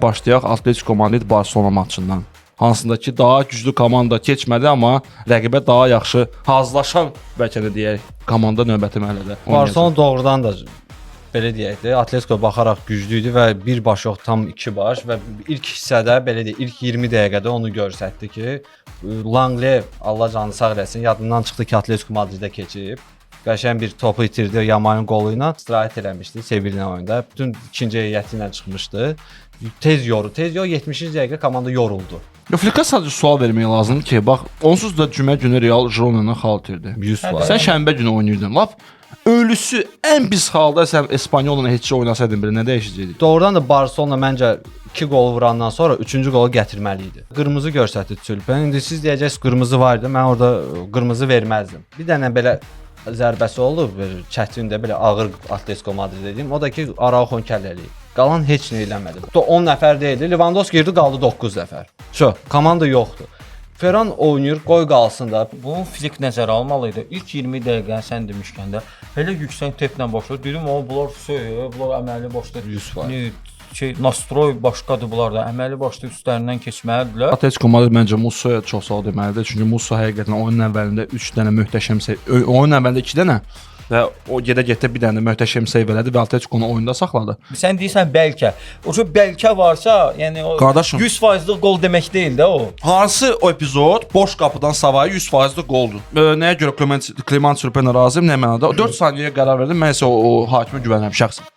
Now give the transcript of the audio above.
Başlayaq Atletico Madrid Barselona maçından. Hansında ki daha güclü komanda keçmədi, amma rəqibə daha yaxşı hazırlaşan, bəlkə də deyək, komanda növbəti mərhələdə oynayacaq. Barselona doğrudan da, belə deyək də, Atletico baxaraq güclü idi və bir baş yox, tam iki baş və ilk hissədə, belə deyək, ilk 20 dəqiqədə onu göstərdi ki, Langley, Allah canını sağ eləsin, yadından çıxdı ki, Atletico Madridə keçib. Qəşəng bir topu itirdi Yamalın qolu ilə, istirahət eləmişdi Sevilla oyunda. Bütün ikinci heyəti ilə çıxmışdı. Tez yoru, tez yox, 70-ci dəqiqə komanda yoruldu. Yo, Flikə sadəcə sual vermək lazımdır ki, bax, onsuz da cümə günü Real Girona-nı xal itirdi. 100%. Sən şənbə günü oynayırdın. Lap ölüsü ən pis halda sən Espanyolla heç şey oynasaydın belə nə dəyişəcəkdi? Doğrudan da Barselona məncə 2 qol vurandan sonra 3-cü qolu gətirməli idi. Qırmızı göstərdi Tülpən. İndi siz deyəcəksiniz qırmızı var idi. Mən orada qırmızı verməzdim. Bir dənə belə zərbəsi oldu, bir çətin də belə ağır Atletico Madrid dediyim. O da ki Araujo kəlləli. Qalan heç nə eləmədi. 10 nəfər deyildi. Lewandowski girdi, qaldı 9 nəfər. Şo, komanda yoxdur. Ferran oynayır, qoy qalsın da. Bunu Flick nəzərə almalı idi. İlk 20 dəqiqə sən demişkən də elə yüksək templə başladı. Dedim, o bunlar şey, bunlar əməlli başlı. 100%. Şey, nastroy başqadır bunlarda. Əməlli başlı üstlərindən keçməlidirlər. Atletico Madrid məncə Mussoya çox sağ ol deməlidir. Çünki Musso həqiqətən oyunun əvvəlində 3 dənə möhtəşəm save, oyunun əvvəlində 2 dənə və o gedə-gedə bir dənə də möhtəşəm save elədi və Atletico-nu oyunda saxladı. Sən deyirsən bəlkə. O ki bəlkə varsa, yəni o Qardaşım. 100%lıq qol demək deyil də o. Hansı o epizod boş qapıdan savayı 100%lik qoldur? Nəyə görə Clement Clement Turpinə razıyam, nə mənada? 4 saniyəyə qərar verdim. Mən isə o hakimə güvənirəm şəxsən.